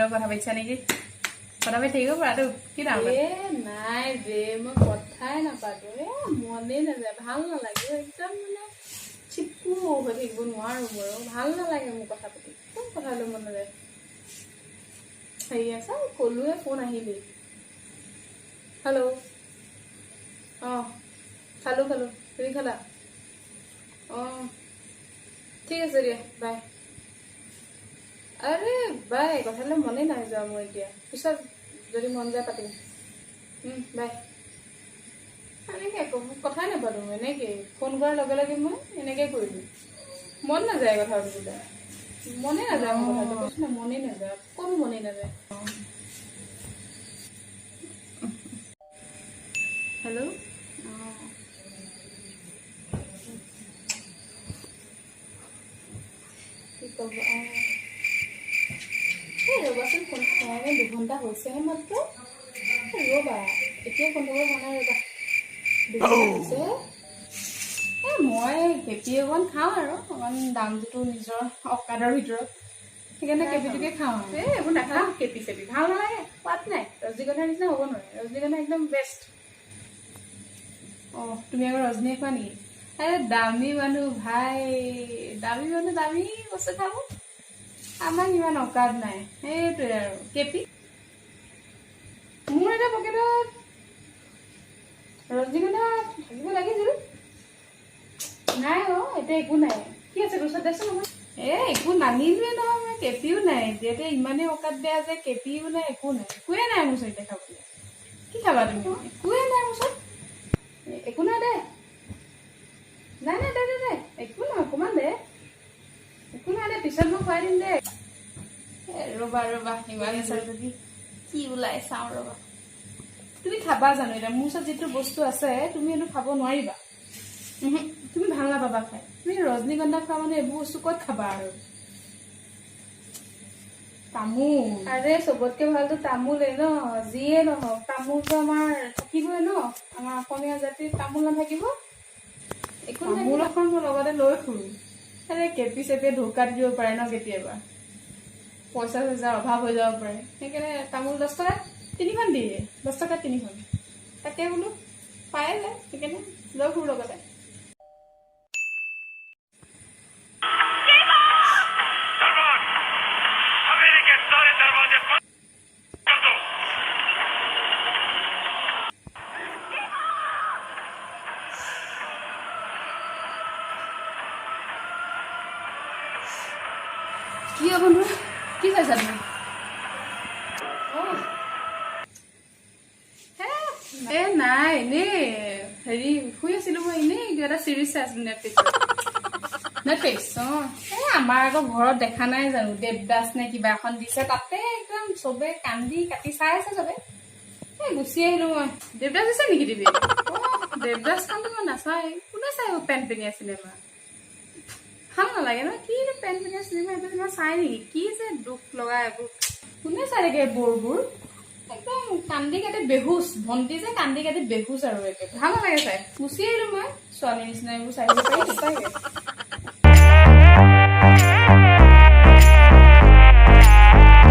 লগত কথা পাতিছা নেকি? কথা পাতি থাকিব পাৰাতো, কি ডাঙৰ কথা। এ নাই বে, মই কথাই নাপাতো। এ মনেই নাযায়, ভাল নালাগে একদম। মানে চিপকু হৈ থাকিব নোৱাৰো মই। ভাল নালাগে মোৰ কথা পাতি, একদম কথা পাতিব মন নাযায়। হেৰি আছে, ক'লোৱে ফোন আহিলেই। হেল্ল', অঁ, খালোঁ খালোঁ, তুমি খালা? অঁ, ঠিক আছে দিয়া, বাই। আৰে বাই, কথালৈ মনেই নাই যোৱা মোৰ এতিয়া। পিছত যদি মন যায় পাতিম। বাই। এনেকৈ কথাই নাপাতো, এনেকেই ফোন কৰাৰ লগে লগে মই এনেকৈ কৰি দিওঁ। মন নাযায় কথা পাতিবলৈ, মনে নাযায় মোৰ কথাটো কৈছো না, মনেই নাযায়, অকণো মনেই নাযায়। হেল্ল', অঁ, কি ক'ব? অঁ, এই ৰ'বাচোন, ফোন খোৱাই 2 ঘণ্টা হৈছেহে মাত্ৰ। এই ৰ'বা, এতিয়া ফোন কৰিব হোৱা নাই, ৰ'বা, 2 ঘণ্টা হৈছেহে। এই মই কেপি অকণ খাওঁ আৰু অকণ দামটোতো নিজৰ অকাদৰ ভিতৰত, সেইকাৰণে কেপিটোকে খাওঁ আৰু। এই এইবোৰ নাখাওঁ, কেপি চেপি ভাল নালাগে, সোৱাদ নাই। ৰজনীগন্ধাৰ নিচিনা হ'ব নোৱাৰে, ৰজনীগন্ধা একদম বেষ্ট। অঁ, তুমি আকৌ ৰজনীয়ে খোৱা নেকি? আৰে দামী মানুহ ভাই, দামী মানুহ দামী বস্তু খাব, আমাক ইমান অকাদ নাই। সেইটোৱে আৰু কেপি। মোৰ এটা পকেটত ৰজনীগন্ধা থাকিব লাগিছিল। নাই অ', এতিয়া একো নাই। কি আছে তোৰ ওচৰত দেচোন নহয়। এ একো নানিলোৱে নহয় মই, কেপিও নাই এতিয়া। এতিয়া ইমানেই অকাদ বেয়া যে কেপিও নাই, একো নাই, একোৱে নাই মোৰ ওচৰত এতিয়া খাবলৈ। কি খাবা তুমি? একোৱে নাই মোৰ ওচৰত, একো নাই দে। নাই নাই, দে দে দে, একো নহয়, অকণমান দে, একো নাই দে, পিছত মই খুৱাই দিম দে। এ ৰ'বা ৰ'বা, ইমান আছে যদি কি ওলাই চাওঁ ৰ'বা। তুমি খাবা জানো? এতিয়া মোৰ ওচৰত যিটো বস্তু আছে তুমি সেইটো খাব নোৱাৰিবা। উহু, তুমি ভাল নাপাবা খাই। তুমি ৰজনীগন্ধা খোৱা মানে এইবোৰ বস্তু ক'ত খাবা আৰু? তামোল। আৰে চবতকে ভালতো তামোলেই ন। যিয়ে নহওক তামোলটো আমাৰ থাকিবই ন, আমাৰ অসমীয়া জাতিৰ তামোল নাথাকিব একো। তামোল এখন মই লগতে লৈ ফুৰো। আৰে কেপি চেপিয়ে ঢোকা দি দিব পাৰে ন কেতিয়াবা, পইচা চইচাৰ অভাৱ হৈ যাব পাৰে, সেইকাৰণে তামোল 10 টকাত তিনিখন দিয়ে, 10 টকাত তিনিখন। তাকে বোলো পায়ে যায়, সেইকাৰণে লৈ ফুৰো লগতে। दरबार, हवेली के सारे दरवाजे बंद कर दो। কি অ' বন্ধু, কি চাইছা তুমি? এ নাই, এনেই হেৰি শুই আছিলো মই, এনেই কিবা এটা চিৰিজ চাই আছিলো নেটফ্লিক্সত। নেটফ্লিক্স, অঁ। এই আমাৰ আকৌ ঘৰত দেখা নাই জানো, দেৱদাস নে কিবা এখন দিছে, তাতে একদম চবে কান্দি কাটি চাই আছে চবে। এই গুচি আহিলো মই। দেৱদাস দিছে নেকি টিভি? দেৱদাসখনতো মই নাচাই, কোনে চাই পেনপেনীয়া চিনেমা? ভাল নালাগে ন। কি পেনপেনীয়া চিনেমা, এইবোৰ চিনেমা চাই নেকি? কি যে দুখ লগা এইবোৰ, কোনে চাই থাকে বৰবোৰ? একদম কান্দি কাটি বেহুচ, ভণ্টি যে কান্দি কাটি বেহুচ আৰু একে ভাল নালাগে চাই, গুচি আহিলো মই। ছোৱালীৰ নিচিনা এইবোৰ চাই থাকিব পাৰি? সঁচাকে।